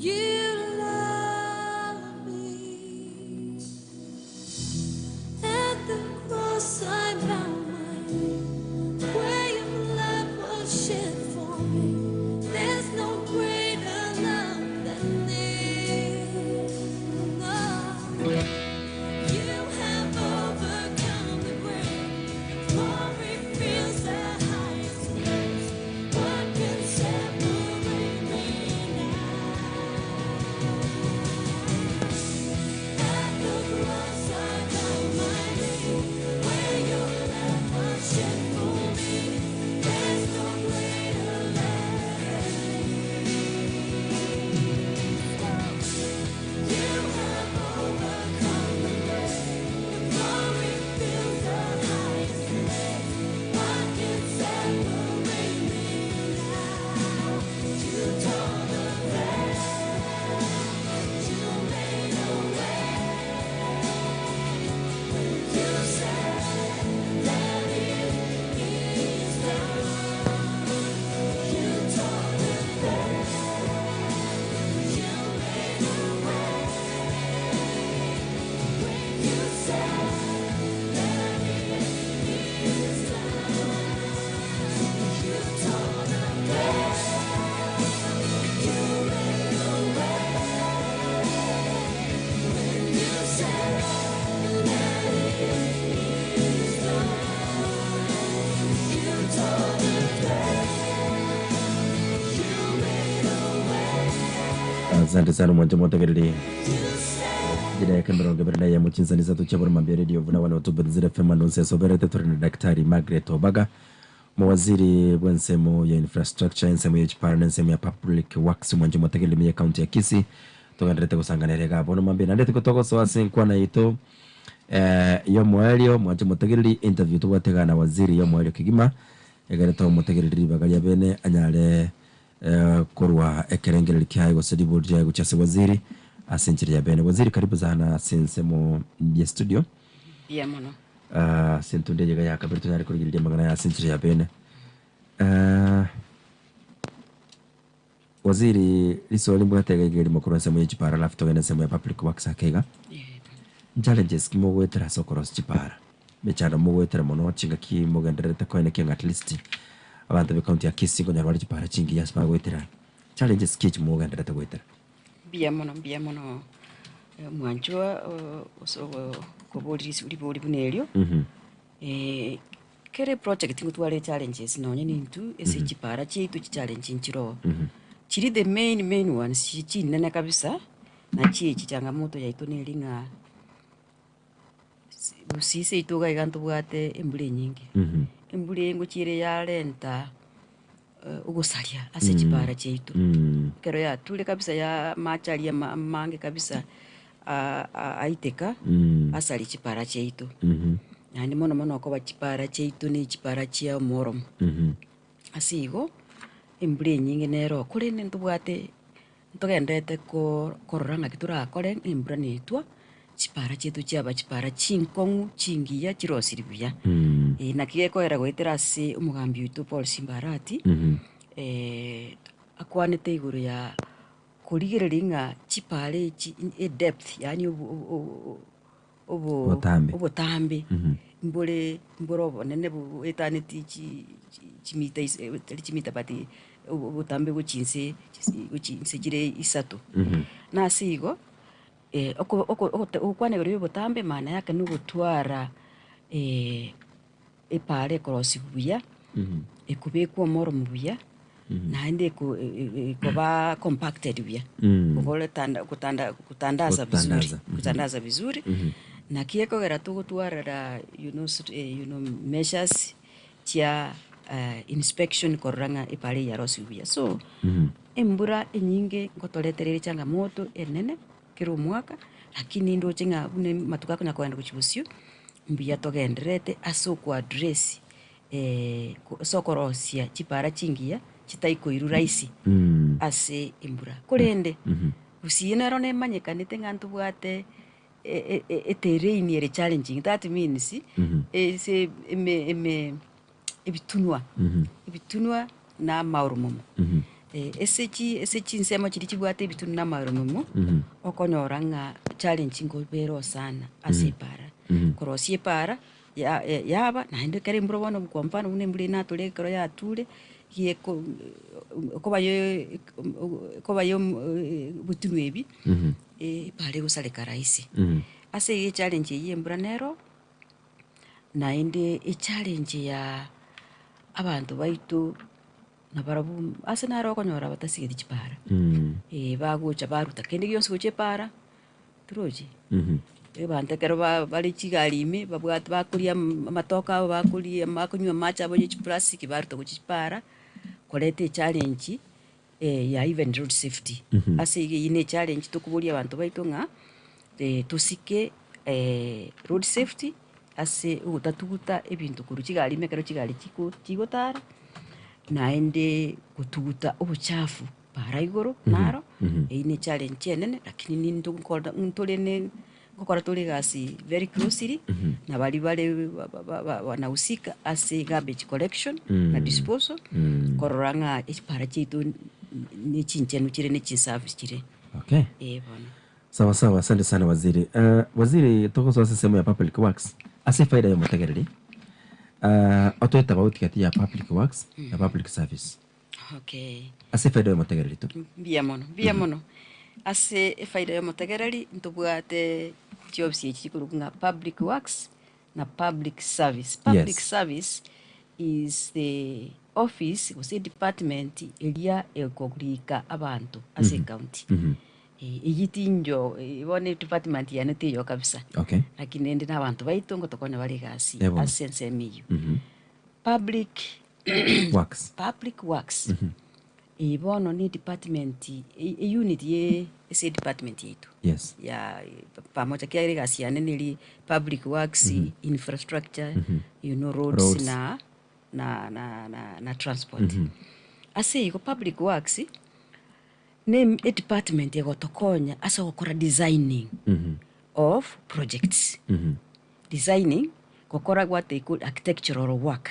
You love me. At the cross I bow my knee. Where your love was shed for me. There's no greater love than this. No. You have overcome the grave. Your glory fills the highest place. What can separate me now? At the cross I bow my knee. Where your love was shed for me. There's no greater love than this. You have overcome the grave. Your glory fills the highest place. What can separate me now? You tore the veil. You made a way. When you said that it is done. You tore the veil. You made a way. When you said that it is done. You tore the veil. You made a way. When you said that it is done. You tore the veil. You made a way. Asante sana mwancho motegereri. You said Chidakika 21 chinsani isato chia Boromambia Radio buna 102.0 FM anonse esoberete tore na Daktari Margaret Obaga mowaziri bw'ensemo ya infrastructure ensemo ya chipara na ensemo ya public works mwancho motegereri ime ya county ya Kisii togenderete gosanganera iga bono mambia naende tigo togosoa ase enkwana yaito eh, yomoerio mwancho motegereri interview tobwate iga na waziri yomoerio kegima egere tomotegereri ribaga ria bene anyare eh, korwa ekerengereri kiaye gose ribori riaye gochia ase waziri ase enchera ya bene. Waziri karibu sana ase ensemo ya studio. Mbuya mono. Ah, ase entunde eye iga ya kabere tonyare korigereria amang'ana aya ase enchera ya bene. Eh, waziri risori mbwate iga iga erimo korwa ensemo ya chipara alafu togende ensemo ya public works ake iga. Challenges ki mogoetera ase okorosia chipara? Emechando mogoetera mono chingaki mogendererete koenekia ng'a at least abanto be county ya Kisii nkonyora bare chipara chingiya ase bagoetera. Challenges ki echi mogendererete goetera? Mbuya mono, mbuya mono omwanchwa ase okoboria ribori buna erio. Kera eproject ngotware echallenges nonye na intwe ase chipara chiaito chichallenge nchire oo. Chiri the main main ones chiria chinene kabisa, nachi echi changamoto yaito neri ng'a gusii seito iga iga ntobwate embura enyinge. Embura eye ngochia ere yarenta ogosaria ase chipara chiaito. Ekero yature kabisa ya amache aria amange kabisa aiteka, asaria chipara chiaito. Naende mono mono okoba chipara chiaito ne chipara chia omoromo. Ase igo, embura enyinge nero oo, korende ntobwate ntogenderete korora ng'aki torakore ng'a embura netwa, chipara chiaito chiaba chipara chinkong'u, chingiya, chirosiri buya. Naki gekoera goetera ase omogambi oito Paul Simba Arati, akwanete igoro ya korigereria ng'a chipara echi edepth yaani Obotambe. obotambe mbore mbore obonene boetaneti chimita tari chimita but obotambe gochia inse gochia inse chire isato. Na ase igo, ogokwana igoro ya obotambe maana yake na ogotwara epaara ekorosiwa buya, ekobekwa omoromo buya, naende ekoba compacted buya, ogoretanda gotanda gotandaza vizuri, Gotandaza, mhm. gotandaza vizuri, naki ekogera togotwarera you know you know measures chia inspection korora ng'a epaara eye yarosiwe buya. So, embura enyinge ngotoretera ere changamoto enene kera omwaka, lakini ndoche ng'a buna amatuko akonya kogenda gochia bosio, mbuya togendererete ase okoaddress ase okorosia chipara chingiya chitaikoirwa rahisi ase embura. Korende, gusii nero nemanyekanete ng'a ntobwate eterrain ere challenging, that means ase eme eme ebitunwa, ebitunwa na amaoromomo. Ase chi ase chinsemo chiria chibwate ebitunu na amaromomo, okonyora ng'a challenge nkobera oo sana ase epaara. Korosia epaara, ya yaba naende ekero embura bono kwa mfano buna embura eye natore ekero yature, gieko okoba ye okoba ya ebitunu ebi, epaara egosareka rahisi. Ase igo echallenge eywo ya embura nero, naende echallenge ya abanto baito. Nabarabwo ase naro okonyora batasigeti chipara, eh, bagocha baruta kende gionsi gochia epara, torochi. Abanto ekero ba bare chigari ime babwate bakoria amatoke abo bakoria bakonywa amache abo ya chiplastic baruta gochia chipara, koreta echallenge ya even road safety. Ase igo eywo ne echallenge tokoboria abanto baito ng'a tosike road safety ase ogotatuguta ebinto korwa chigari ime ekero chigari chiko chigotara, naende gotuguta obochafu para igoro naro, eywo ne challenge enene lakini nintwe nkora ntore ne nkokora tore egasi very closely, na baria bare ba- ba- ba wanahusika ase garbage collection na disposal, korora ng'a echipara chiaito ne chinchenu chire ne chinsafi chire, Okay. eh bono. Sawa sawa, asante sana waziri. Uh, waziri togosoa ase ensemo ya public works ase efaida ya omotegereri uh, otoe tofauti gati ya public works na public service Okay. ase efaida ya omotegereri tu. Mbuya mono, mbuya mono. Ase efaida ya omotegereri ntobwate chiofisi echi chikorokwa ng'a public works na public service. Public Yes. service is the office gose edepartment eria ekorika abanto ase ecounty. Eyio tinjo bono edepartment yane teiyo kabisa. Okay. Lakini rende na abanto baito ngotokonya bare egasi Eh bono. ase ensemo eyio. Public Works. Public works eye bono ne edepartment e- eunit ye ase edepartment yaito Yes. ya pamoja kiagera egasi yane neri public works, infrastructure, you know roads, Roads. na na na na na transport. Ase igo public works Ne edepartment egotokonya ase ogokora designing of projects. Designing, gokora what they call architectural work.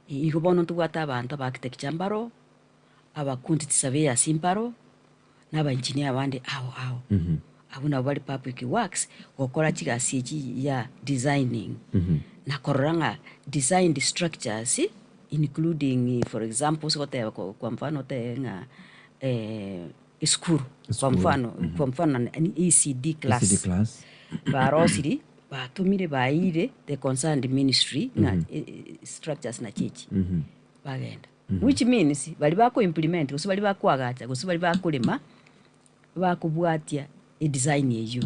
Igo bono ntobwate abanto aba architecture mbaro, aba quantity surveyors mbaro, na aba engineer abande ao ao. Abwo nabwo bare public works, gokora chigasi echi ya designing, na korora ng'a designed structures including for example ase goteba kwa mfano otebe ng'a esukuru kwa mfano kwa mfano ni ECD class, ECD class. barosirie batomire baeire the concerned ministry ng'a structures nachi echi, bagenda. Which means baria bako implement gose baria bakoagacha gose baria bakorema. Bakobwatia edesign eyio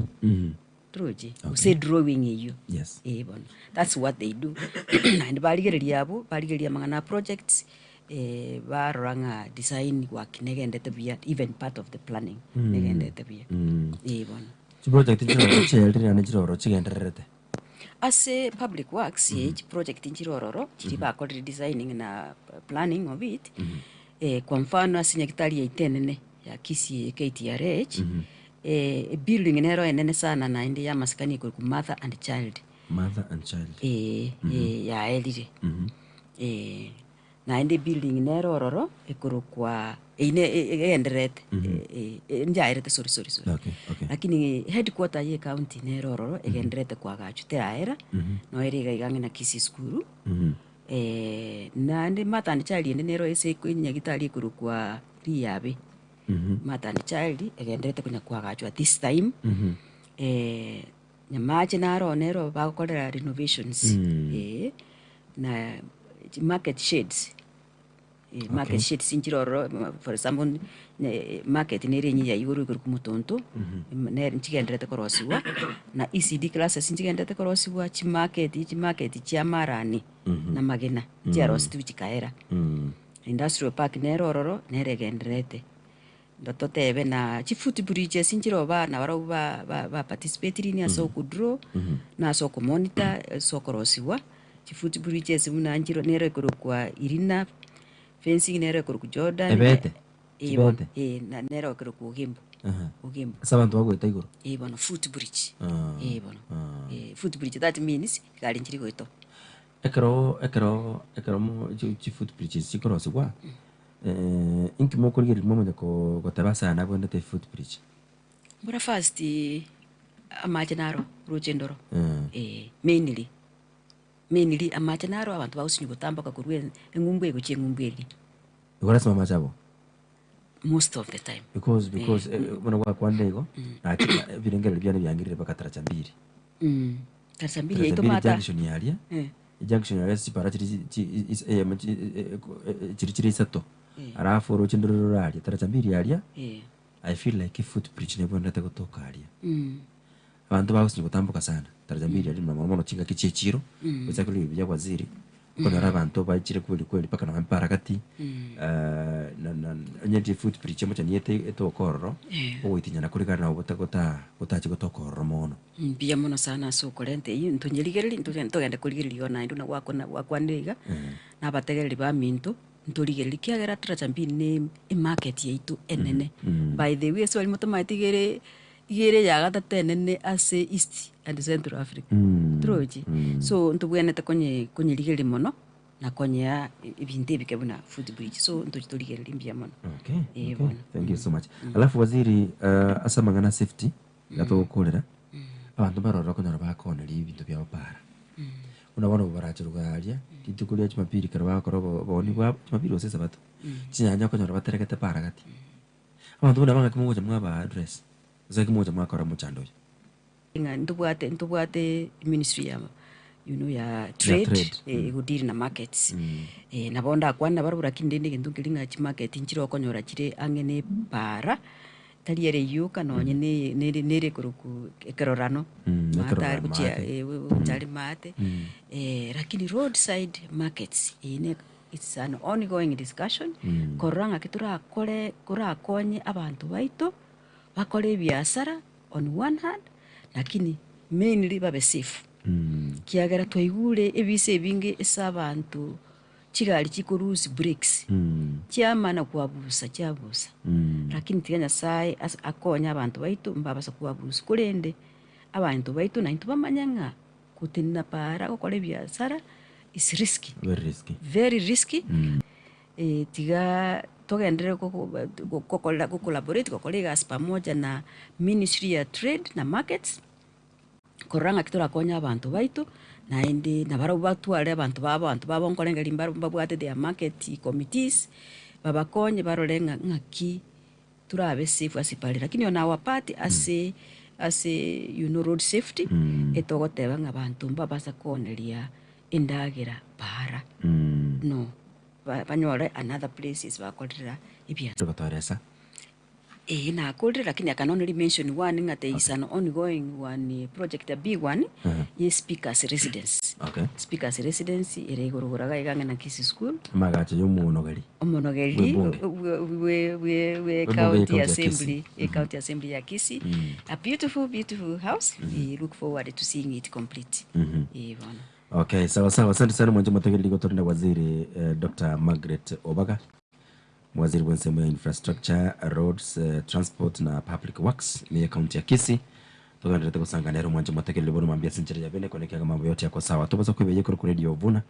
toroche gose edrawing eyio Yes. eh bono that's what they do naende barigereria abwo barigereria amang'ana a projects barora ng'a design work negendete buya even part of the planning negendete buya eh bono. Chiproject nchiroro chiaerire naende nchiroro chigendererete. Ase public works chiproject nchire ororo chiria bakorire designing na planning of it kwa mfano ase nyagetari yaito enene ya Kisii KTRH ebuilding nero enene sana naende ya amasikani ekorokwa mother and child Mother and child. Yaerire Naende ebuilding nere ororo ekorokwa eyio ne egendererete njaerete sorry sorry sorry Okay, okay. lakini headquarter ye county nere ororo egendererete koagachwa teraera noyo ere iga iga ang'e na Kisii school naende Mother and Child ende nero ase enyagitari ekorokwa Riabe Mother and Child egendererete konya koagachwa this time Nyamache naro nero bagokorera renovations eh, na chimarket shades eh, market Okay. shades nchire ororo for example ne market nere enyia ya igoro igoro komotonto nere nchigendererete korosiwa na ECD classes nchigendererete korosiwa chimarket chimarket chia amarani na amagena nchiarosetiwe chikaera. Industrial park nere ororo nere egendererete. Totebe na chifoot bridges nchire oba nabarobwo ba ba ba participatiri ase okodraw, na ase okomonitor, ase okorosiwa, chifoot bridges buna nchire nere ekorokwa Irina fencing nere ekorokwa Jordan, Ebete? eh bono, Chibete? eh na nere ekorokwa Ogembo, Aha. Ogembo. Ase abanto bagoeta igoro? Eh bono foot bridge, Ah, eh bono, ah. eh foot bridge that means egari nchiri goeta. Ekero ekero ekero mo chi chifoot bridges chikorosigwa. Inki mokorigereria momanye ko goteba ase aya nabwenerete efootbridge? Mbora first amache naro roche ndoro eh mainly mainly amache naro abanto bagosinywa gotamboka korwa eng'umbu eye gochia eng'umbu eria. Igo lasima amache abo? Most of the time. Because because buna gwakwanire igo, nachi ebirengererio biane biangirire mpaka taracha mbiri. Taracha mbiri yaito Taracha mbiri mata. junction yaria, ejunction yaria ase chipara chiria chi chi is eyemo chi chiria chire isato, alafu oroche ndore rore aria, taracha mbiri aria, I feel like efootbridge nebwenerete gotoka aria. Abanto bagosinya gotamboka sana, taracha mbiri aria mono mono chingaki chia echiro, gochakera rirorio bia waziri, okonyora abanto baichire kweli kweli mpaka nonye mpara gati, na na onye chifootbridge emochani ete etoka ororo, ogoitinyana kore kare nabo gota gota gotachi gotoka ororo mono. Mbuya mono sana ase okorenta eyio, ntonyerigererie ntoge ntogende korigereria igo naende buna gwakona gwakwanire iga, na abategereri baminto, ntorigererie ekiagera taracha mbiri ne emarket yaito enene. By the way ase baria motomaeti iga ere iga ere eya gatato enene ase East and Central Africa, torochi? So ntobwenerete konye konyerigereria mono na konyea ebinto ebike buna footbridge, so ntochi torigererie mbuya mono. Okay, Eeh okay. bono. Thank you so much. Alafu waziri, ase amang'ana a safety, iga togokorera, abanto mbarorire okonyora bakoneria ebinto biabo para. Buna bono barache rogoro aria, rituko ria jumapili ekero bagokora obo oboni bwabo, jumapili gose esabato, chinyanya okonyora bateregete para gati. Abanto buna aba ng'aki mogocha mwabaa address, gose ng'aki mogocha mwakora omochando oyo? Ng'a ntobwate ntobwate ministry ya you know ya trade, trade, egodeal na markets. Nabo ndakwane nabarabwo lakini rende egento nkeri ng'a chimarket nchire okonyora chire ang'e na epara, Tari ere yoka nonye neye nere nere korokwa ekerorano, Mm, maate ekerorano are gochia maate. eh, gocha are maate, lakini roadside markets eye ne it's an ongoing discussion, korora ng'aki torakore korakonye abanto baito, bakore ebiasara on one hand, lakini mainly babe safe. Kiagera twaigure ebisa ebinge ase abanto. Chigari chikorusia brakes chiamana koabusa chiabusa, lakini tiga Nyasaye ase akonye abanto baito mbabasa koabusa, korende abanto baito naintwe bamanye ng'a gotenena paara gokora ebiasara is risky, Very risky. very risky, tiga togenderere gokorera gocollaborate gokora egasi pamoja na ministry ya trade na markets. Korora ng'aki torakonye abanto baito, naende nabarabwo batware abanto babo abanto babo nkorengereria mbaro mbabwate their market committees, babakonye barore ng'a ng'aki torabe safe ase bare. Lakini on our part ase ase you know road safety, etogoteba ng'a abanto mbabasa kooneria endagera paara, no, ba banyore another places bakorera ebiasara. Gotoeresa. Eeh nakorire lakini I can only mention one ng'a there is an ongoing one project a big one ye speakers residence. Okay. Speakers residence ere igoro igoro iga iga ang'e na Kisii school. Amagacho ya omonogeri. Omonogeri Bw'ebunge. bwe- bwe- bwe- bwe Bw'ebunge ya county county ya assembly Kisii. ye county assembly ya Kisii. A beautiful beautiful house. We look forward to seeing it complete. Eeh bono. Okay, sawa sawa. Asante sana mwanche motegereri gotorinda waziri eh, Dr. Margaret Obaga. Waziri bw'ensemo ya Infrastructure, Roads, Transport na Public Works ime ye county ya Kisii togendererete gosanga nere omwanche omotegereri bono mambia ase enchera ya bene kone kiaga mambo yote yako sawa tobasa kwebeyia ekero ku radio buna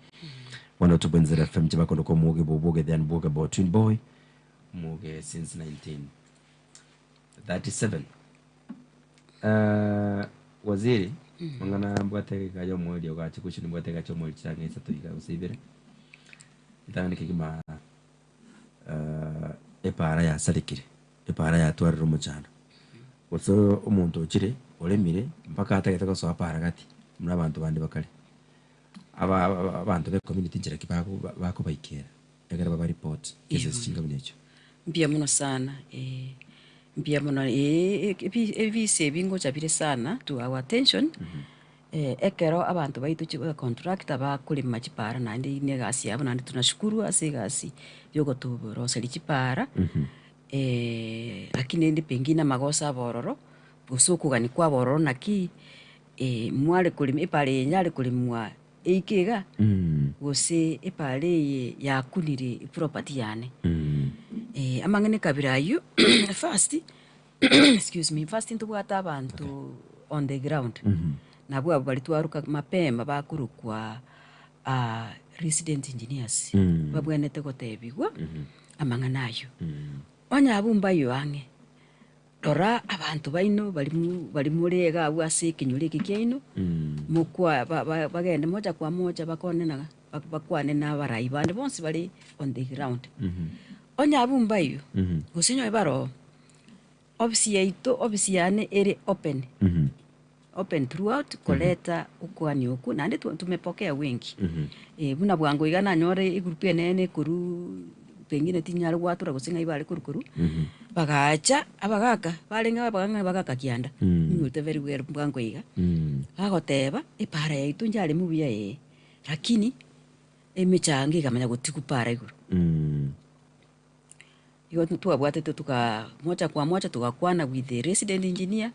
102.0 FM chibakondo kwa omuoge bobwoge then bwoge bo twin boy muge since 1937 uh, waziri mang'ana mbwate iga ya omoerio ogache gochia mbwate iga chia omoerio chirang'e isato iga gose ibere ritang'ani kegima Epaara yasarekire, epaara yatwarire omochando, gose omonto ochire oremire mpaka atagete gosoa paara gati buna abanto bande bakare. Aba abanto be community nchera ki bago bakobaikera ekero babareport cases chinga buna echio? Mbuya mono sana eh, mbuya mono eh ebise ebi ngocha bire sana to our attention. Ekero abanto baito chibacontractor bakorema chipaara naende eyio negasi yabo naende tunashukuru ase egasi yogotoroseria chipaara, lakini rende pengine amagoso aba ororo, gose okogania kwaba ororo naki mware korema epaara eye yare koremwa eike iga, gose epaara eye yakunire eproperty yane. Amang'ana ekabira aywo first. Excuse me, first ntobwate abanto on the ground, nabwo abwo baria twaruka mapema bakorokwa resident engineers, babwenerete gotebigwa, amang'ana ayio. Onye abwo mbayio ang'e, rora abanto baino baria mo baria more iga abwo ase ekenyoro eke kiaino, mokwa ba- ba bagende mocha kwa mocha bakone na bakwane na abarai bande bonsi bare on the ground. Onye abwo mbayio, gose onye bare oo, Ofisi yaito, ofisi yane ere open, open throughout koreta okwania okwo naende tu- tumepokea wengi. Eh, buna bwango iga nanyore egroup enene korwa pengine tinyare gwatora gose ng'ai bare korwa korwa, bagacha abagaka barenge abang'e abagaka kianda, ninywete very well bwango iga, bagoteba epara yaito njaremu buya ee, lakini emechango ekamanya gotigwa para igoro. Igo twabwatete tuka mocha kwa mocha togakwana with the resident engineer,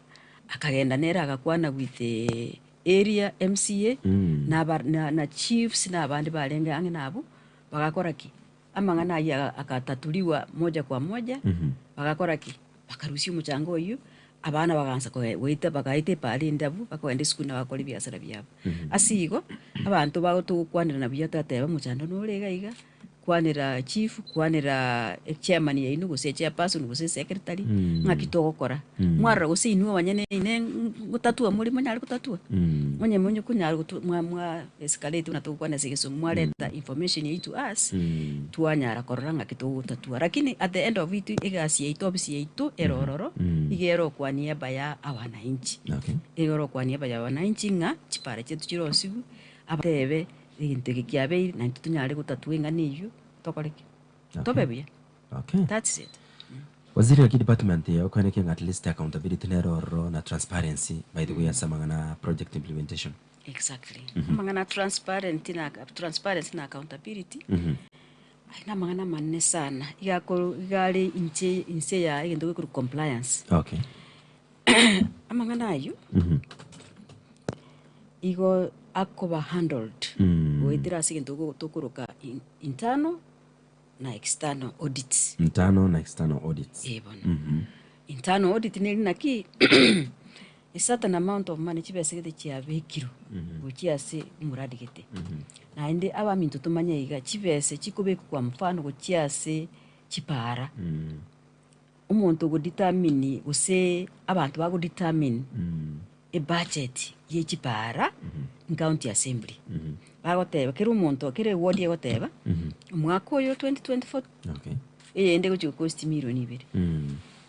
akagenda nere agakwana with the area MCA, na aba na na chiefs na abande barenge ang'e na abwo, bagakora ki? Amang'ana aywo aga agatatuliwa moja kwa moja, bagakora ki? Bakarusia omochanga oywo, abana bagaansa koe goeta bagaeta epaara endabu, bakogenda esukuru na bagakora ebiasara biabo. Ase igo, abanto bagotogokwanerana buya twateba omochando nore iga iga. Kwanera chief, kwanera echairman yaino gose echairperson gose esecretary, ng'aki togokora. Mwarora gose inwe abanyene ine ngotatua more monyare gotatua? Onye monye konyara gotu mwa mwa escalate buna togokwana ase egesongo mwareta information eyio to us, twanyara korora ng'aki togotatua. Lakini at the end of it egasi yaito ofisi yaito ere ororo, iga ere okwa niaba ya abananchi. Okay. Iga ere okwa niaba ya abananchi ng'a chipara chiaito chirosiwe, abatebe. Egento eke kiabeire, na intwe tonyare gotatua eng'ana eyio, tokore ki? Tobe buya. Okay. That's it. Waziri gaki department eye okoenekia ng'a at least accountability nere ororo na transparency by the way ase amang'ana a project implementation. Exactly. Amang'ana a transparent na transparency na accountability, aye namang'ana amanene sana. Iga akoro iga are inche inse ya egento gekorokwa compliance. Okay. Amang'ana ayio igo akoba handled goetera ase egento go tokoroka internal na external audits. Internal na external audits. Eh bono. Internal audit neri naki a certain amount of money chibesa gete chiabekirwe gochia ase omoradi gete. Naende abaminto tomanye iga chibesa chikobekwa kwa mfano gochia ase chipaara. Omonto ogodetermine gose abanto bagodetermine ebudget ye chipaara county assembly. Bagoteba kera omonto kera eward egoteba omwaka oyo 2024 Okay. eyende egochi gokost milioni ibere.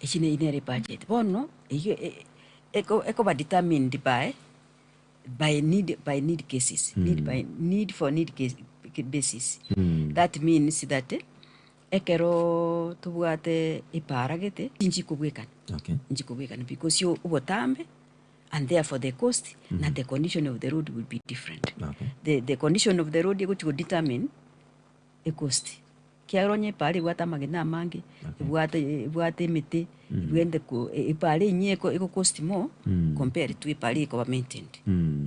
Echi ne nere ebudget. Bono eywo eko ekoba determined by by need by need cases need by need for need case basis. That means that Ekero tobwate epaara gete, tinchikobwekana, Okay. nchikobwekana because yo obotambe and therefore the cost na the condition of the road will be different. Okay. The, the condition of the road egochi go determine ecost. Ekiagera onye epaara ebwate amagena amange, Okay. ebwate ebwate emete, ebwente ko epaara enyia eko egocost more compared to epaara ekoba maintained.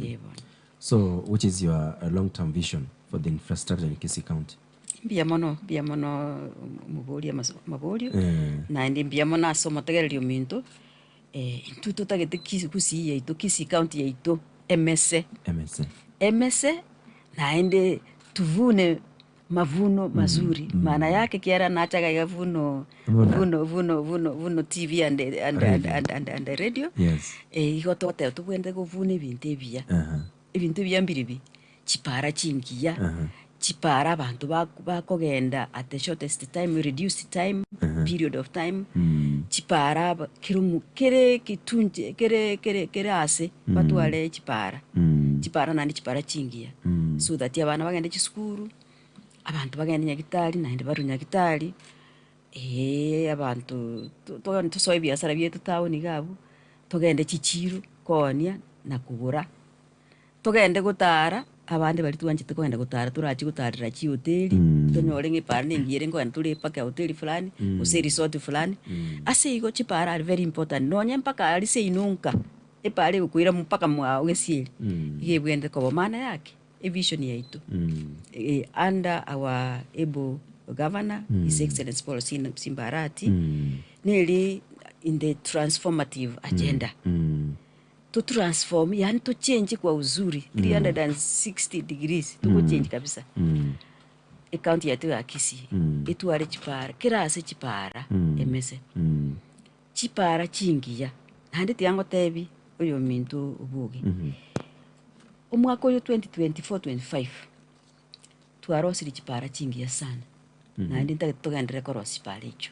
Eh bono. So which is your long term vision for the infrastructure in Kisii County? Mbuya mono, mbuya mono omoboria amaso amaborio, Eh. naende mbuya mono ase omotegereri ominto, intwe totagete kisi gusii yaito kisii county yaito emese, Emese. emese naende tuvune mavuno mazuri maana yake kiara nachaga iga vuno Vuna. vuno vuno vuno vuno tv and and and and and and radio Yes. igo togoteba tobwenerete kobuna ebinto ebiya. Aha. Ebinto ebiya mbiribi, chipaara chingiya, chipaara abanto bakogenda at the shortest time, reduced time, period of time, chipaara aba kera omo kere egetunche kere kere kere ase batware chipaara, chipaara naende chipaara chingiya, so that abana bagende chisukuru, abanto bagende nyagitari naende barwe nyagitari, eeh abanto to togende tosoe ebiasara biaito town iga abwo, togende chichiro koonia na kogora. Togende gotara, abande baria twanchete kogenda gotara torache gotarera chihoteli, tonyore ng'a epaara nengiya ere nkogenda tore mpaka ehoteli fulani, gose eresort fulani. Ase igo chipaara are very important, nonye mpaka aria seino nka, epaara egokoira mpaka mwao gesieri, iga ebwenerete koba maana yake, evision yaito under our able governor, His Excellency Paul Simba Arati, neri in the transformative agenda. To transform yaani to change kwa uzuri 360 degrees togochange kabisa. Ecounty yaito ya Kisii etware chipara, kera ase chipara emese, chipara chingiya, naende tiga ngotebi oyominto oboge, omwaka oyo 2024/25 twarosirie chipara chingiya sana, naende ntagete togenderere korosia chipara echio.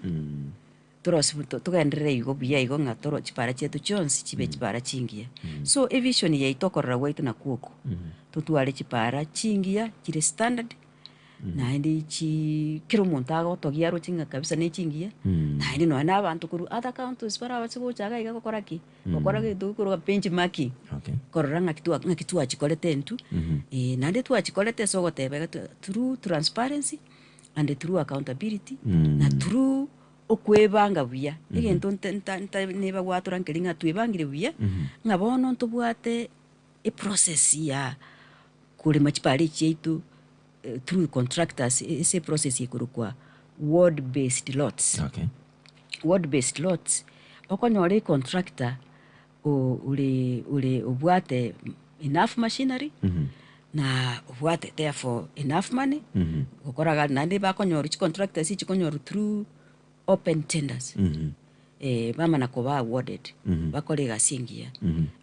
Torosie togenderere igo buya igo ng'a toro chipara chiaito chionsi chibe chipara chingiya. So evision yaito okorora gwaito nakwo oko, totware chipara chingiya chire standard, naende chii kera omonto agotogia aroche ng'a kabisa ne chingiya, naende nonya na abanto korwa other counties barabase gocha iga iga gokora ki? Gokora gento gekorwa benchmarking, Okay. korora ng'aki twa ng'aki twachikorete intwe, naende twachikorete ase ogoteba iga through transparency and through accountability, na through okwebanga buya, egento nte nta nta nebagwatora nkeri ng'a twebangire buya, ng'a bono ntobwate eprocess ya korema chipara echi chiaito through contractors ase eprocess ekorokwa ward based lots. Okay. Ward based lots, okonyora econtractor o- ore ore obwate enough machinery, na obwate therefore enough money, gokora gari naende bakonyorwa chicontractors echi chikonyorwa through open tenders, bamana koba awarded, bakore egasi engiya.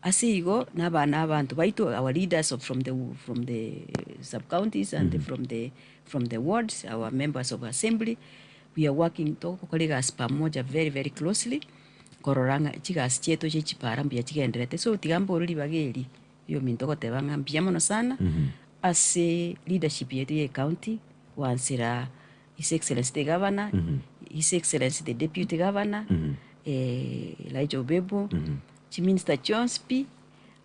Ase igo, na abana abanto baito our leaders of from the from the sub counties and from the from the wards, our members of assembly, we are working togokora egasi pamoja very very closely. Korora ng'a chigasi chiaito chie chipara mbuya chigendererete. So tiga mbore ribaga eri riominto goteba ng'a mbuya mono sana ase leadership yaito ya ecounty gwansera His Excellency the Governor, His Excellency the Deputy Governor, Elijah Obebo, chiminister chionsi pi,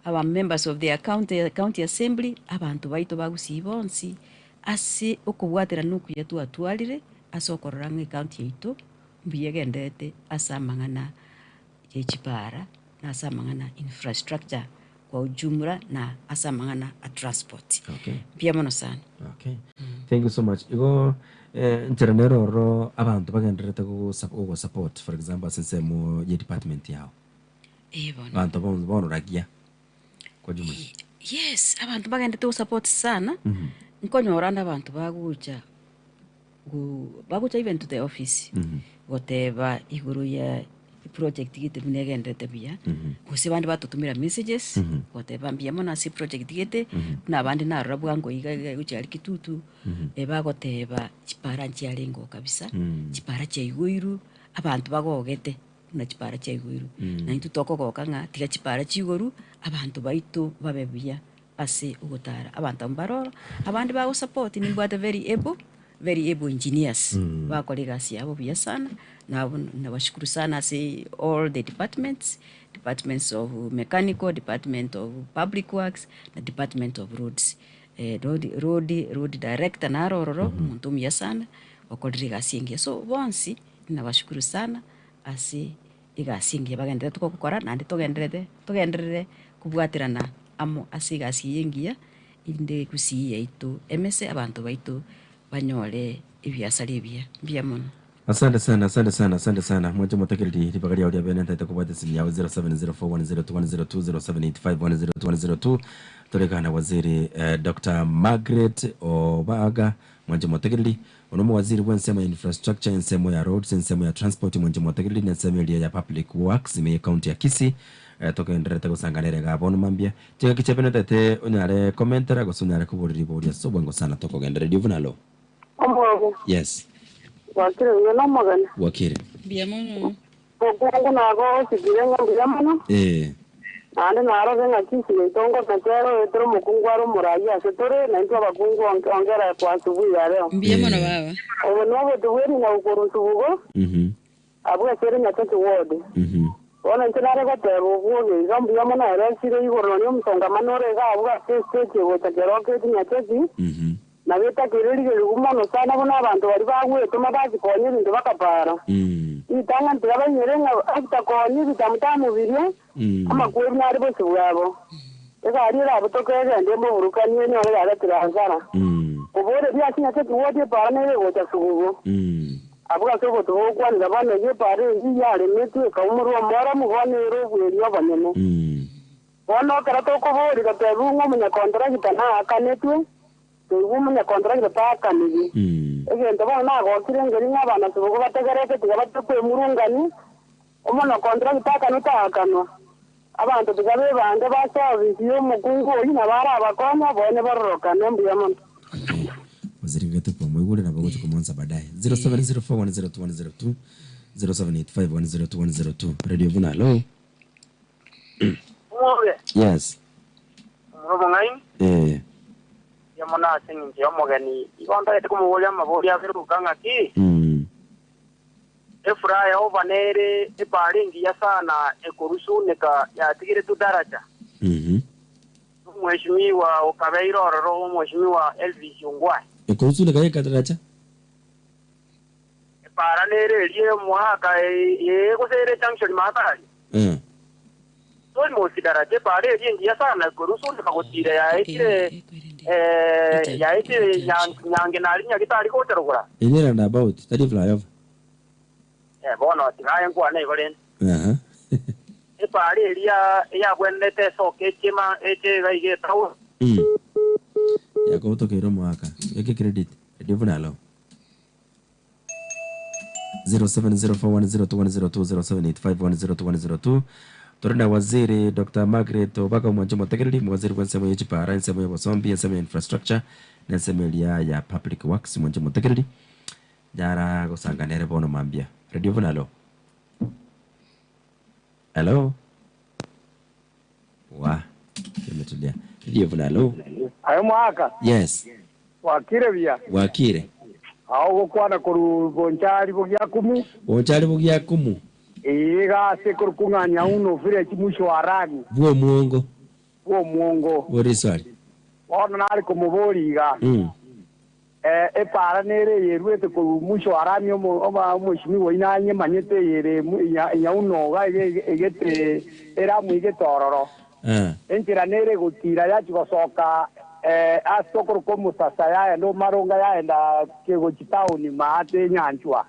aba members of the county, county assembly, abanto baito ba Gusii bonsi ase okobwaterana okuya twatwarire ase okorora ng'a ecounty yaito mbuya egendererete ase amang'ana ye chipara, na ase amang'ana infrastructure kwa ujumla, na ase amang'ana a transport. Okay. Mbuya mono sana. Okay. Thank you so much. Igo eh, nchera nere ororo abanto bagendererete gogosupport for example ase ensemo ye department yao. Eh bono. Abanto bonsi bono ragia kwa jumla. Yes, abanto bagenderete gosupport sana, nkonyora ande abanto bagocha go bagocha even to the office goteba igoro ya eproject gete buna egenderete buya, gose abande batotomera messages goteba mbuya mono ase eproject gete, buna abande narora bwango iga iga gochia aria Kitutu, bagoteba chipara nchiarenge oo kabisa, chipara chiaigoirwe, abanto bagogete buna chipara chiaigoirwe. Na intwe tokogoka ng'a tiga chipara chiigorwe, abanto baito babe buya. Ase ogotara abanto abwo mbare oro, abande bagosupport nimbwate very able, very able engineers bakora egasi yabo buya sana, nabo nabashukuru sana ase all the departments, departments of mechanical, department of public works, na department of roads. Road road road director naro ororo, omonto omuya sana, okorire egasi engiya. So bonsi, nabashukuru sana ase egasi engiya bagendererete gokora naende togendererete togenderere kobwaterana amo ase egasi eye engiya, erinde egusii yaito emese abanto baito banyore ebiasara ebiya. Mbuya mono. Asante sana, asante sana, asante sana. Mwanche motegereri ribaga riao ria bene ntaete kobwata esimi yao 0704102102 0785102102 torekana waziri eh, Dr. Margaret Obaga mwanche motegereri Ono omowaziri bw'ensemo ya Infrastructure, ensemo ya Roads, ensemo ya Transport, mwanche motegereri na ensemo eria ya Public Works ime ye county ya Kisii. Togendererete gosangana ere igaa bono mambia. Chingaki chiabe notete onyare komentera gose onyare koboria riborio ase obwango sana tokogendereria buna alo. Omwogo. Yes. Gwakire buya nomogeni. Gwakire. Mbuya mono. Omokungu nagosigire ng'a mbuya mono, Ee. naende narore ng'a chinsu yaito ngomete ere oetire omokungu are omoraai ase tore, na intwe abakungu onge ongera kwa asubuhi ya leo. Mbuya mono Ee. baba. Obo nobotu bwe ring'au korwa nsubugo, abwo ase ere Nyachaki ward. Bono inche nare goteba obwoge iga mbuya mono eresire igoro nonya omosongamano ore iga abwo ase estage egocha Keroka Nyachaki, Nabo etakeire rigereru mono sana buna abanto baria bagwetoma basikonya ebinto bakapaara. Ritang'ani tiga bainyore ng'a after koonya ebitamutamu biria, amakweri nare bosio bwabo. Egari erabotoke egende emoburukanie enyore yaretire hasara. Koboreria ase Nyasae tibwati epaara nere egocha sugugu. Abwo ase obotuko gokwanera bono eyio epaara eyio yaremetwe ekaumorwa omoramu bono ere obweri obonene. Bono ekero tokoboria gotebigwa ng'a omonyakontragita naakanetwe. Toigwa omonyakontrakita taakaniri. Egento bono nagokire nkeri ng'a abanasubogo bategerete tiga bache kwemurungania, omonokontrakita akanwe taakanwa. Abanto tiga bebange base ofisi y'omokungu oyio nabo arabakonye, bonye barorokane. Mbuya mono. Okay. Waziri gete kwa moigure nabo gocha komonsa baadaye. 0704102102 0785102102 Radio Vuna hello. Omobe, Yes. omura omong'aini, Eh. mbuya mono ase engencho y'omogeni. Igo ntagete komoboria amaborio abere goika ng'aki, Efuraha ya Yehova nere epaara engiya sana ekorusuneka yatigeretwe daraja. Omweshimiwa okabeire ororo Omweshimiwa Elvis Ongwae. Ekorusuneka yeka daraja? Epaara nere eria y'omoaka ee gose ere junction maakari. Almost daraja epaara eria engiya sana ekorusuneka gotira yaetire yaetire nyange nari nyagitari gocha rogoro. Ere roundabout tari flyover. Eh, bono tiga aye nkwane igo rende. Aha. Epaara eria eyagwenerete esoke eche ma eche iga iga etown. Mm. Yakobotokeire omoaka. Beka ecredit. Radio buna alo. 0704102102 0785102102 Tore na Waziri Doctor Margaret Obaga omwanche omotegereri, omowaziri bw'ensemo ye chipara, ensemo y'obosombi, ensemo ya infrastructure, na ensemo eria ya public works, omwanche omotegereri. Nyara gosanga nere bono mambia. Radio buna alo. Hello. Wa. Kimetulia. Radio buna alo. Aye omwaka, Yes. gwakire buya? Gwakire. Ao ogokwana korwa Bonchari Bogiakumu. Bonchari Bogiakumu. Ee, iga ase korokwa ng'a Nyauno Village mwisho wa Rani. Bw'omwongo. Bw'omwongo. Bore iswari. Bono nare komoboria iga. Eh, epaara nere eyeruete korwa mwisho wa Rami omo, oma, omoishimiwa oino anyemanyete eyere mu- enya- enyauno iga ege- egete eramu egete ororo. Enchera nere egotiira yachia gosoka eh, ase okorokwa omosasa yaenda omaronga yaenda kegochia taoni maate enyanchwa.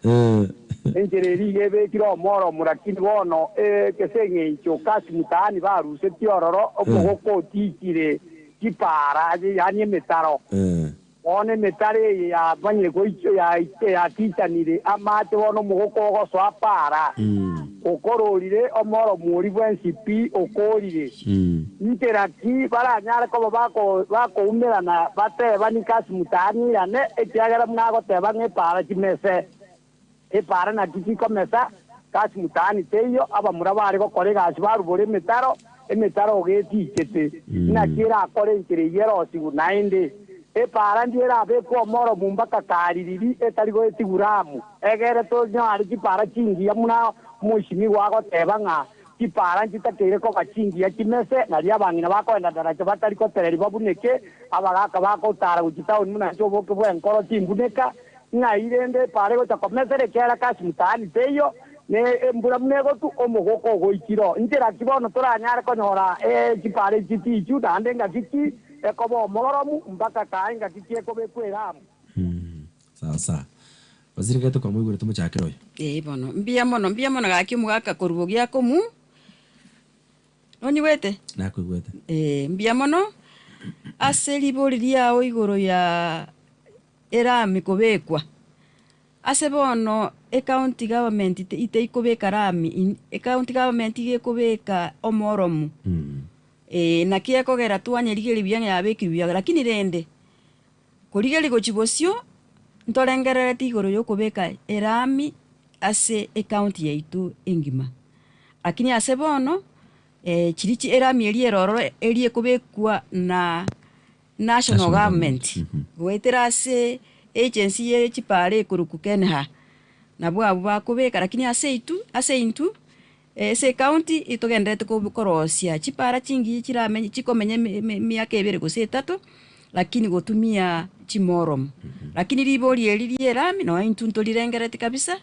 Enchera eria iga ebekire omoro omorakini bono eh, ase eng'encho kasi mtaani barusetie ororo omogoko otichire chipaara yaani emetaro. Bono emetaro eye yamanyire goichia yatichanire amache, bono omogoko ogosoa para, okororire omoro mwori bwensi pi okoorire. Nchera ki baranyare koba bakoumerana batebani kasi mutaanirane, ekiagera mwagoteba ng'a epaara chimese? Epaara naki chikomesa, kasi mutaani teiyo, abamura bare gokora egasi barubora emetaro, emetaro iga etichete. Naki erakore enchera eyio erosigwe naende? Epaara ndiyo erabekwe omoromu mpaka Kaririri etari goetigwa Ramu, egere tonyare chipaara chingiya buna omoisimigwa agoteba ng'a chipaara nchitakeire koba chingiya chimese, nario abang'ina bakoenda daracha batari gotereria babuneke, abagaaka bagotara gochia taoni buna inche oboke bw'enkoro timbuneka. Ng'ai rende epaara egocha komesera ekiagera kasi mtaani teiyo, na embura buna egotwa, omogoko ogoikire oo. Inchera ki bono toranyare konyora chipaara echi tichu, naende ngaki ki ekoba omoromu, mpaka kae ngaki ki ekobekwa eramu? Sawa sawa. Waziri gete kwamoigure tomochakere oyo. Ee bono, mbuya mono, mbuya mono gaki omogaka korwa bogiakomu, nonyigwete? Nakoigwete. Ee, mbuya mono ase ribori riao igoro ya Erami kobekwa. Ase bono ecounty government teikobeka rami, ecounty government iga ekobeka omoromu, eh, naki ekogera twanyerigeria buya ng'a yabekirwe buya, lakini rende, korigereria gochia bosio, ntorengerereti igoro ya okobeka erami ase ecounty yaito engima. Lakini ase bono, chiria chi erami eria ere ororo eria ekobekwa na National Government goetera ase agency ye chipara ekorokwa KENHA nabwo abwo bakobeka lakini ase intwe ase intwe ase ecounty etogendererete korosia chipara chingiya chiramenye chikomenya emiaka ebere gose etato lakini gotumia chimoromu. Lakini ribori eri ria erami nonye intwe ntorirengereti kabisa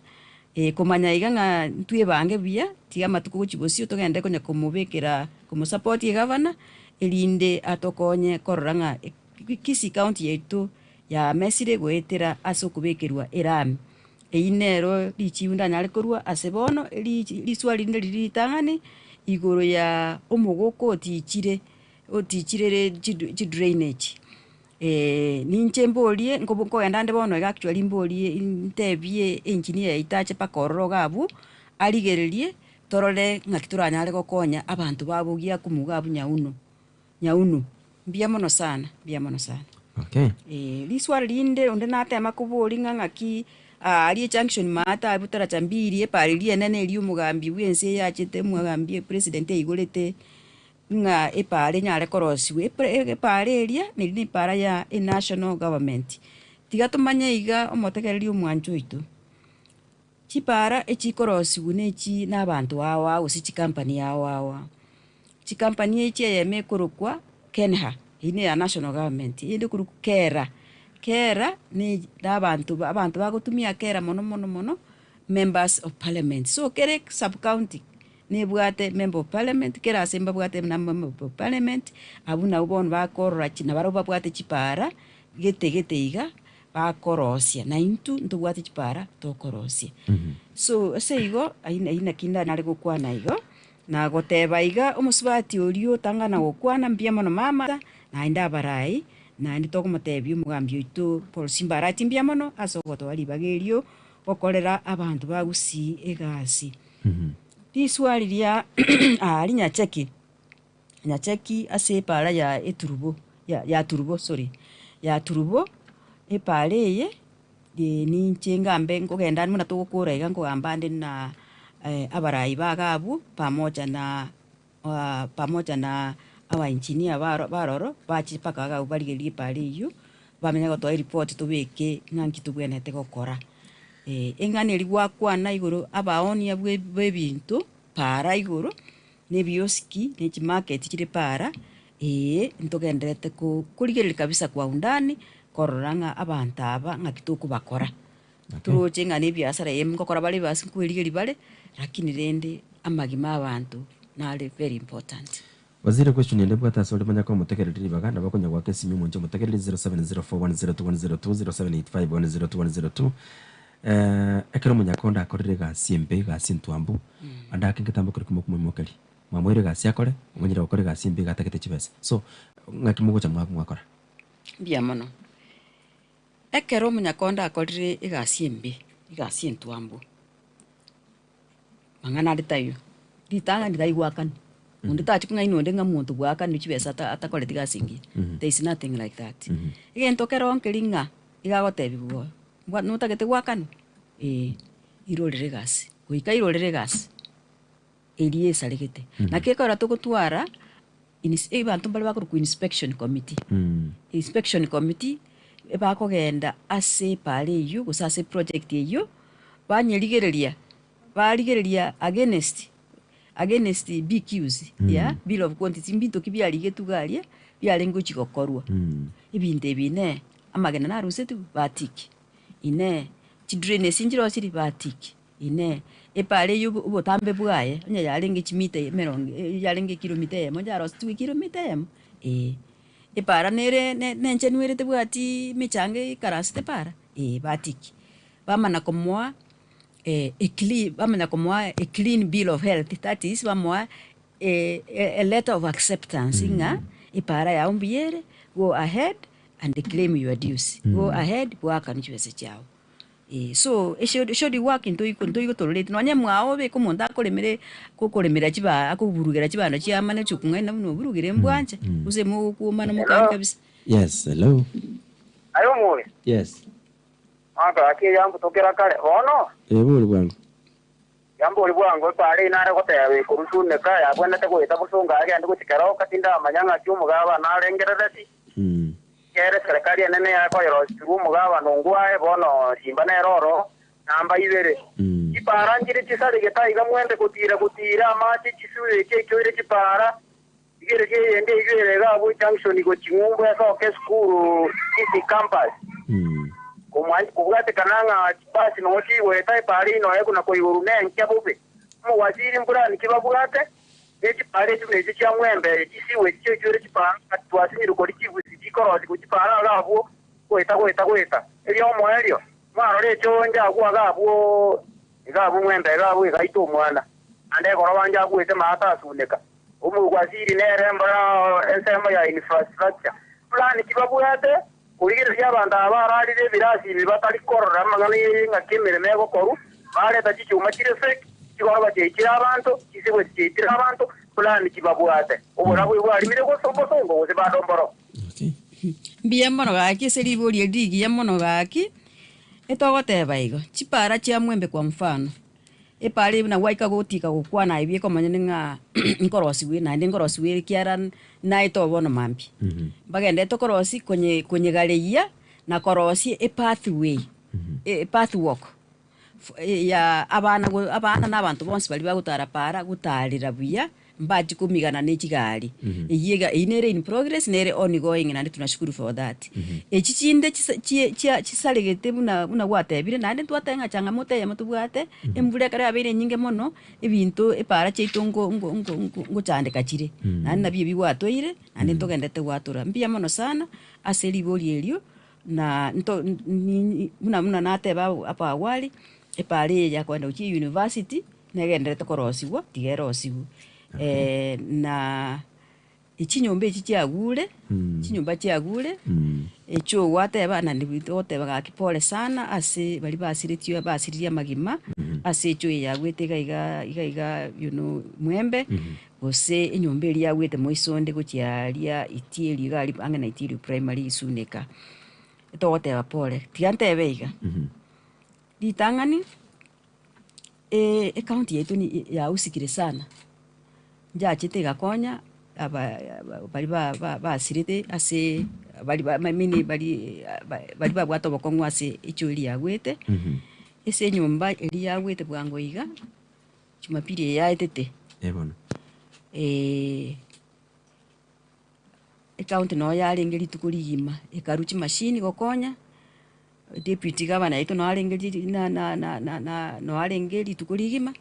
komanya iga ng'a ntwebange buya tiga amatuko gochia bosio togende konya komobekera komosupport egavana erinde atokonye korora ng'a Kisii County yaito yamesire goetera ase okobekerwa erami. Eyio nero richibu ndanyare korwa ase bono, riswali rinde riria ritang'ani igoro ya omogoko otichire otichire chidrainage. Ninche mborie nkobo nkogenda nde bono iga actually mborie ntebie engineer yaito ache mpaka ororo iga abwo, arigererie torore ng'aki toranyare gokonya abanto babo giakumu iga abwo nyauno, nyauno. Mbuya mono sana, mbuya mono sana. Okay. Riswali rinde onde natema koboria ng'a ng'aki aria ejunction maate abwo taracha mbiri epara eria enene eria omogambi bwa ense eyachete omogambi president aigorete. Ng'a epaara enyare korosiwa, epaara eria neri na epaara ya enational government. Tiga tomanye iga omotegereri omwancho oito, chipaara echikorosiwa na echi na abanto ao ao gose chikampani ao ao ao. Chikampani echi eyemo ekorokwa KENHA, eywo ne ya national government, eyende ekorokwa KERA, KERA ne na abanto abanto bagotumia KERA mono mono mono, members of parliament. So kere sub county. Nebwate member of parliament, kera ase mbabwate buna member of parliament, abwo nabwo bono bakorora chi nabarabwo babwate chipara, gete gete iga, bakorosia. Na intwe ntobwate chipara tokorosia. So ase igo, aywo aywo naki nare gokwana igo, na goteba iga omosubati oria otang'ana gokwana mbuya mono mama, naende abarai, naende tokomotebia omogambi oito Paul Simba Arati mbuya mono ase ogotoa ribaga erio, gokorera abanto ba Gusii egasi. Riswali ria aa rinyacheki, nyacheki ase epaara ya eturubo ya ya turubo sorry, ya turubo, epaara eye ninche ngambe nkogenda ande buna togokora iga nkogamba ande na abarai ba iga abwo pamoja na pamoja na aba engineer baro baroro bache mpaka iga abwo barigererie epaara eywo, bamanye gotoa eripoti tobeke ng'a nki tobwenerete gokora. Eng'ana eria gwakwana igoro abaonia bwe bw'ebinto paara igoro, na ebiosiki, na echimarket chire paara, ee ntogendererete ko korigereria kabisa kwa undani, korora ng'a abanto aba ng'aki tokobakora. Toroche ng'a na ebiasara eye nkokora bare basi nkoerigeria bare, lakini rende amagima a abanto nare very important. Waziri question ende bwate ase ore manya komotegereria ribaga nabo okonya goaka esimi omonche omotegereri 0704102102 0785102102 eh, ekero omonyakonda akorire egasi embe egasi entwambu ande ake ngetambo keria komokomoimokeria mwamoire egasi akore omanyire gokora egasi embe iga atagete chibesa so ng'aki mogocha mwa mwakora. Mbuya mono. Ekero omonyakonda akorire egasi embe, egasi entwambu. Mang'ana ande taiyo, ritang'ani taigwakani, onde tachi kong'aina onde ng'a monto bwakanire chibesa ata atakoreti gasi engiya, there is nothing like that. Egento kero nkeri ng'a iga agotebiwa mbwa notagete gwakanwa eh, irorere egasi, goika irorere egasi eria esaregete. Naki ekero togotwara ins abanto mbare bakorokwa inspection committee, inspection committee ebakogenda ase epaara eywo gose ase eproject eywo, banyerigereria, barigereria against against BQs ya bill of quantity mbinto ki biarigetwe iga aria, biarenge gochia gokorwa. Ebinto ebi inee, amagena narusetigwe, batiki, inee, chidrain esi nchirosiri, batiki, inee, epaara eywo obo obotambe bwaye, onye yarenge chimita emerongo yarenge ekilomita eyemo yarosetigwe ekilomita eyemo, eh. Epaara nere ne nenchenu ere tebwatiii mechango eikaransete epaara, eh batiki. Bamana komoa a clean bamanya komoa a clean bill of health that is bamoa a letter of acceptance ng'a epaara yago mbuya ere, go ahead and claim your dues, go ahead goakana chibesa chiago. So should work ntoiko ntoigotororeti nonye mwao obeke omonto akoremere gokoremera chiba akoburugera chibando chiamane chikong'aina buna oburugire mbwanche gose mogokuomana mokani kabisa. Yes, hello. Aye omoyo. Yes. Mwaka gaki eyambutokera kare bono. Eh, bori bwango. Yambori bwango epaara eyio nare goteba ekorusuneka yabwenerete goeta bosongo agende gochia keroka tindamanya ng'aki omogabana narengerereti. Kere eserekari enene yakoyerosirie omogabana ongwae bono simba nere oro namba ibere. Chipaara nchire chisaregete aiga mwende gotiira gotiira amache chisuri echio echoire chipaara Rigereria eyende eyio ere iga abwo ejunction gochia ng'umbu esoke esukuru Kisii campus. Kobwatekana ng'a chibasi nogo chigoeta epaara eyio noyo ekona koigorwa nenkia bobe. Omowaziri mbura ki babwate ne chipaara echio buna echio chia Mwembe chisiwe echio chichoire chipaara twasinyirwe koria chibusi chikorosigwa chipaara iga abwo goeta goeta goeta. Erio omoerio mwarora echio inche agwo iga abwo iga abwo Mwembe iga abwo igaita omwana. Naende egoroba inche agwete maate asuneka. Omogwasiri nere mbora ensemo ya infrastructure. Plan ki babwate korigereria abanto aba bararire ebirasi ime batari korora amang'ana eye ng'aki emeremo egokorwa, bareta chichuma chire fake, chigoroba chiaitire abanto, chisibweti chiaitire abanto, plan ki babwate? Oborabu bwarimire gose obosongo gose bado mboro? Okay. Mbuya mono gaki ase ribori eri rigiya mono gaki, etogoteba igo, chipara chia mwembe kwa mfano, epara eye buna gwaika gotika gokwana aye bieka omonyene ng'a nkorosiwe naende nkorosiwe ere ekiara naete oo bono mambia. Mbagenderete korosia konye konyegareyia na korosia epathway, epath walk ya abana go abana na abanto bonsi baria bagotara para gotarera buya, mbachi komigana ne chigari. Eyio iga eyio nere in progress nere ongoing naende tunashukuru for that. Echi chinde chisa chie chia chisaregete buna buna gwatebire naende ntwateba ng'a changamoto eyemo tobwate, embura ekero yabeire enyinge mono, ebinto epara chiaito nko nko nko nko ngochandeka chire, naende nabio ebi gwatoire, naende ntogenderete gwatora. Mbuya mono sana ase rigori erio. Na nto nini buna buna nateba abwo hapo awali, epara eye ya kogenda gochia university, negenderete korosiwa, tiga erosiwe. Na echinyomba echi chiagure, chinyomba chiagure, echio gwateba naende togoteba gaki pole sana ase baria basiretio basiririe amagima, ase echoo eye yagwete iga iga iga iga you know mwembe. Gose enyomba eria yagwete moiso onde gochia aria Itieri iga aria ang'e na Itieri Primary Suneka. Togoteba pole, tiga ntebe iga, ritang'ani ecounty yaito ni yausikire sana, njachete egakonya aba baria ba- ba- basirete ase baria ba I mean baria baria babwate obokong'u ase echoo eria yagwete, ase enyomba eria yagwete bwango iga. Jumapili eye yaetete, Eh bono. ecounty noo yarenge rituko rigima, ekarwa chimashini gokonya, deputy governor yaito noo arenge riri na na na na na noo arenge rituko rigima,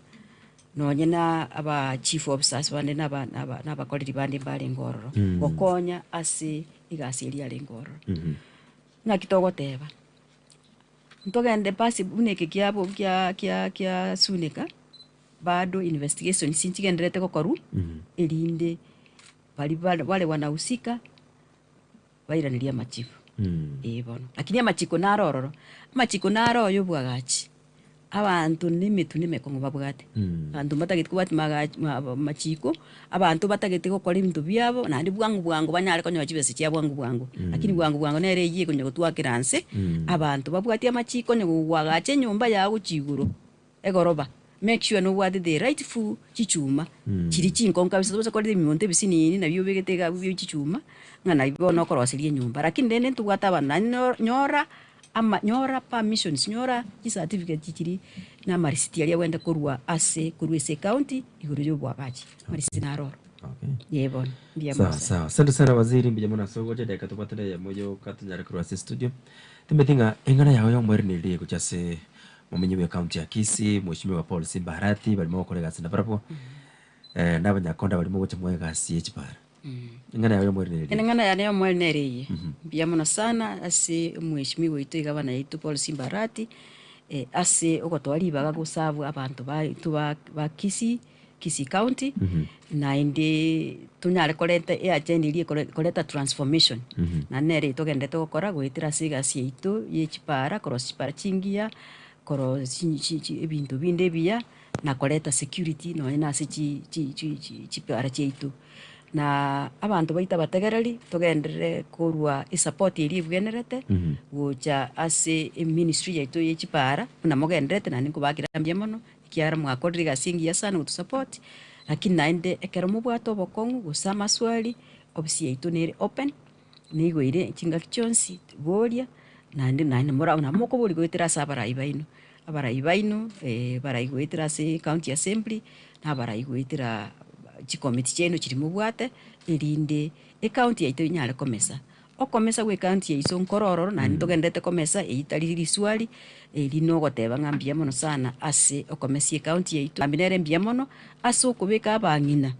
nonye na aba chief officers bande na aba na aba na abakoreri bande mbarenge ororo, gokonya ase egasi eria yarenge ororo. Ng'aki togoteba. Ntogende pasi buna eke kiabo kia kia kia Suneka, bado investigations nchigendererete gokorwa, erinde baria bare bare wanahusika bairanerie amachibu, eh bono. Lakini amachiko naro ororo, amachiko naro oyo obwagachi, abanto na emetwe na emekong'u babwate, abanto mbatageti kobwati magachi ma machiko, abanto batagete gokora ebinto biabo naende bwango bwango banyare konyora chibesa chia bwango bwango, lakini bwango bwango nere eywo ekonya gotwakera nse, abanto babwati amachiko onye gogoagacha enyomba yago gochia igoro, egoroba, make sure nobwate the rightful chichuma chiria chinkong'u kabisa tobaisa koreta ebimonto ebisinini nabio obegete iga abwo bie chichuma, ng'a nabio bono okoroseria enyomba. Lakini rende ntobwate abanto naende nyo nyora. Ama nyora permissions, nyora chicertificate chiria na amarisiti aria agwenerete korwa ase korwa ase ecounty igoro ya oboagachi, amarisiti naro oro. Okay. Ee bono, mbuya mono Sawa sana. sawa. Asante sana waziri, mbuya mono ase ogocha edakika tobwate na eyemo yoka tonyare korwa ase estudio. Timanyeti ng'a eng'ana yao ya omoerio neri gochia ase momenyi bwe county ya Kisii, Mheshimiwa Paul Simba Arati, barimo gokora egasi nabarabwo, na abanyakonda barimo gocha moe egasi ye chipara. Eng'ana yao y'omweri nere eye. Eng'ana yane y'omweri nere eye, Mbuya mono sana ase omweshimiwa oito egavana yaito Paul Simba Arati, ase ogotoa ribaga gosabwa abanto baito ba ba Kisii, Kisii County, naende tonyare koreta eagenda eria ekore koreta transformation, naende nere togenderete gokora goetera ase egasi yaito ye chipara, korosia chipara chingiya, korosia chi chi ebinto binde ebiya, na koreta security nonye na ase chi chi chi chi chipara chiaito. Na abanto baito abategereri, togenderere korwa esapoti eria ebwenerete, gocha ase eministry yaito ye chipara, buna mogendererete naende nkobakera mbuya mono, ekiagera mwakorire egasi engiya sana gotusupport, lakini naende ekero mobwate obokong'u gose amaswali, ofisi yaito nere open, nigo ere chingaki chionsi, boria, naende naende mora nabo mokoboria goetera ase abarai baino, abarai baino barai goetera ase ecounty assembly, na abarai goetera chikomiti chiaino chiria mobwate, erinde ecounty yaito enyare komesa. Okomesa gwa ecounty yaiso nkoro ororo naende togendererete komesa eyio tari riswari, eri nogoteba ng'a mbuya mono sana ase okomesia ecounty yaito, mambia nere mbuya mono ase okobeka abang'ina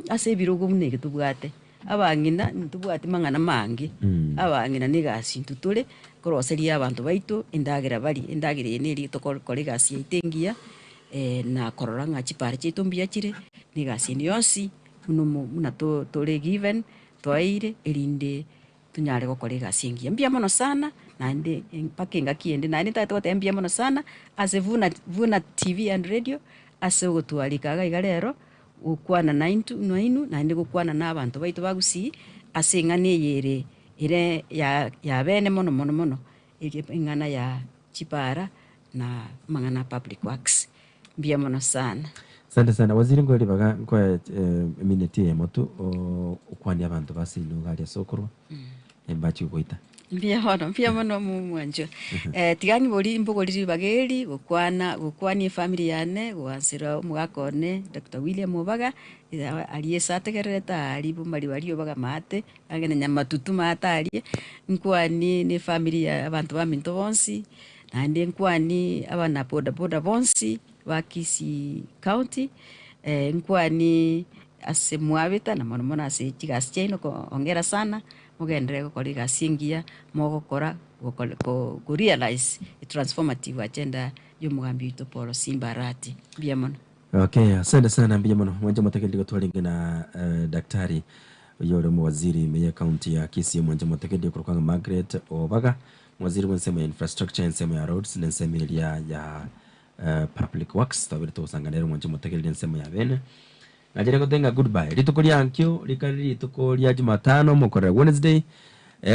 ase ebirogo buna eke tobwate. Abang'ina ntobwati mang'ana mange, abang'ina na egasi intwe tore koroseria abanto baito endagera barie, endagera eye neri tokora egasi yaito engiya na korora ng'a chipara chiaito mbuya chire, na egasi ende yonsi buna omo buna to tore given twaeire erinde. tonyare gokora egasi engiya. Mbuya mono sana, naende mpaka engaki ende naende ntagete goteba mbuya mono sana ase buna buna TV and radio, ase ogotwarika iga iga rero, gokwana naintwe nainwe naende gokwana na abanto baito ba Gusii, ase eng'ana eye ere ere ya ya bene mono mono mono, eri eng'ana ya chipara na amang'ana a public works. Mbuya mono sana. Asante sana waziri nkoe ribaga nkoe emineti eyemo tu okwanie abanto ba seino iga aria ase okorwa mbache gogoita. Mbuya mono, mbuya mono omwanchwa. Tiga ng'ibori mbogori ribaga eri gokwana gokwania efamiri yane goansera omogaka one Doctor William Obaga, aria ase ategererete aria bomari baria Obaga maate, agende nyamatutu maate aria, nkwanie na efamiri ya abanto baminto bonsi, naende nkwanie abana bodaboda bonsi ba Kisii County, nkwanie ase mwabeta na mono mono ase chigasi chiaino ko hongera sana, mogenderere gokora egasi engiya mogokora gokore ko realize transformative agenda ya omogambi oito Paul Simba Arati. Mbuya mono. Okay, asante sana mbuya mono mwanche motegereri igo twarenge na daktari oyio ore omowaziri ime ye county ya Kisii mwanche motegereri okorokwa ng'a Margaret Obaga omowaziri bw'ensemo ya infrastructure ensemo ya roads na ensemo eria ya public works twabere togosanga nere mwanche motegereri ensemo ya bene Nachire gotenga goodbye rituko ria ankio rikare rituko ria jumatano omokorera Wednesday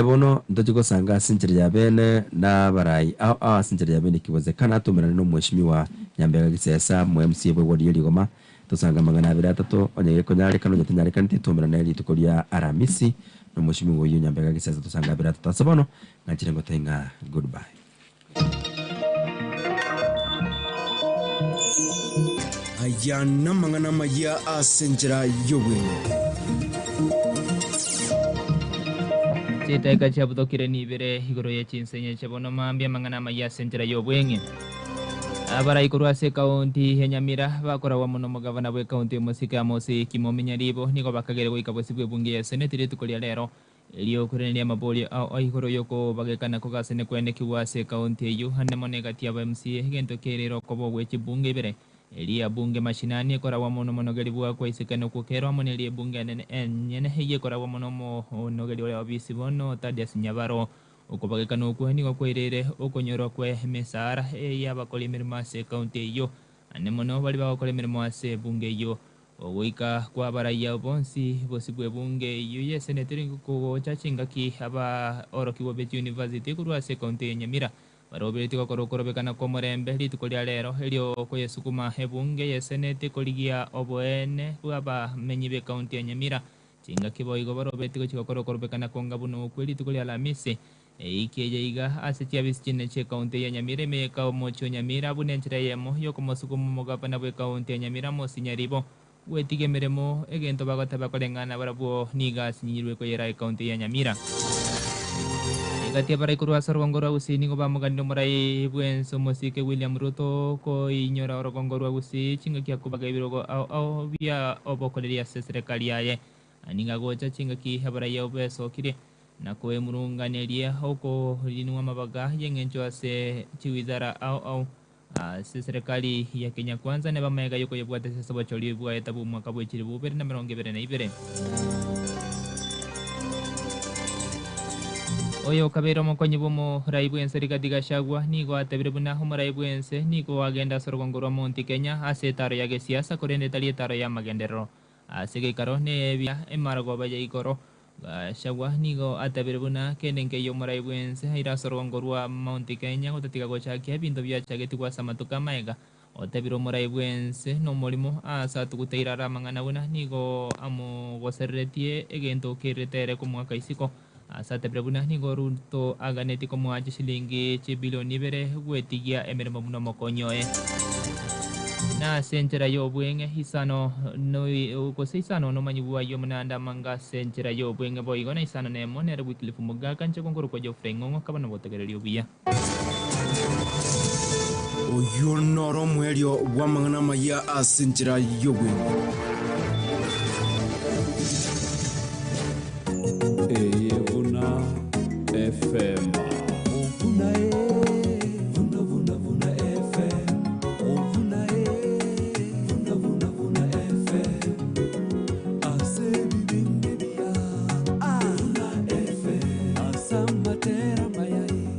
bono ntochie gosanga ase enchera ya bene na abarai ao ao ase enchera ya bene ikiwezekana atomerane na omweshimiwa Nyambega Gisesa mo MCA bwe ward ye Rigoma tosange amang'ana abere atato onye gekonyarekana onye tenyarekaneti tomerane rituko ria Aramisi na omweshimiwa oyio Nyambega Gisesa tosange abere atato ase bono nachire ngotenga goodbye. Aya namang'ana amayia ase enchera y'obweng'e. Chidakika chiabutokire nibere igoro ye chinsenye chia bono mambia amang'ana amayia ase enchera y'obweng'e. Abarai korwa ase ekaunti ya Nyamira bakoragwa mono omogavana bw'ekaunti omosike Amos Kimomi Nyaribo nigo bakagere goika bosio bw'ebunge ya Seneti rituko ria rero Erio okoiraneria amaborio ao a igoro y'okobagekana kogasene kwenekigwa ase ekaunti eyio, ande mono egati y'aba MCA, egento kiairire okoba ogwe chibunge ibere, eria ya bunge mashinani ekoragwa mono omonogeri bwa isike na okwo kero amo neria ebunge enene enyene eyio ekoragwa mono omonogeri ore obisi bono Thaddeus Nyabaro. Okobagekana okwo nigo kwairire okonyorwa kwe emesaara y'abakori emeremo ase ekaunti eyio, ande mono baria bagokora emeremo ase ebunge eyio. Ogoika kw'abaraiya bonsi bosio bw'ebunge eyio y'eseneti nigo kogocha chingaki abaorokigwa be chiunivasiti korwa ase ekaunti ya Nyamira baroberetie gokora okorobekana kw'omorembe rituko ria rero erio koyesukuma ebunge y'eseneti korigia oboene bw'abamenyi b'ekaunti ya Nyamira. Chingaki boigo baroberetie gochia gokora okorobekana konga buna okwe rituko ria Alamisi Eiki eye iga ase chiabisi chine chi'ekaunti ya Nyamira ime y'eka omochie o Nyamira buna enchera eyemo y'okomosukuma omogavana bw'ekaunti ya Nyamira Mosinya Ribo gwetiga emeremo egento bagoteba koreng'ana nabarabwo nigo asinyinyirwe koyera ekaunti ya Nyamira. Egati abarai korwa ase orogongo rwa Gusii nigo bamoganire omorai bw'ense omosike William Ruto koinyora orogongo rwa Gusii chingaki akobaga ebirogo ao ao bia obokoreri ase eserekari yaye. Nigo agocha chingaki abarai abo besokirie na koemurunganeria okorinwa amabaga y'engencho ase chiwizara ao ao ase serikali ya Kenya Kwanza nebe amaiga y'okoyebwatisia ase obochori bwaeta bw'omwaka bwe chilifu bibere na emerongo ebere na ibere. Oyo okabeire omokonyi bw'omorai bw'ense Rigathi Gachagua nigo atebire buna omorai bw'ense nigo agenda ase orogongo rwa Mount Kenya ase etaro ya gesiasa korende tari etaro y'amagenderero ase geikaro ney'ebia emarogoba ya igoro. Gachagua nigo atabire buna kende nkeiyo omorai bw'ense aire ase orogongo rwa Mount Kenya gotatiga gochakia ebinto biachagetigwe ase amatuko amaega. Otebire omorai bw'ense nomorimo aase atuguteire are amang'ana buna nigo amogosereretie egento kerete ere komoaka isiko. Aase atebire buna nigo Ruto aganetie komoa chishilingi chibilioni ibere gwetigia emeremo buna omokonyi oye. Na ase enchera y'obweng'e isano gose isano nomanyigwa ayio omonanda amanga ase enchera y'obweng'e boigo na isano nemo nere Wycliffe Mogaka inche nkorokwa Geoffrey Ng'ong'o kaba nobotegereri obuya. Oyio noro omoerio bw'amang'ana amayia ase enchera y'obweng'e. Eye buna efema. Amaya.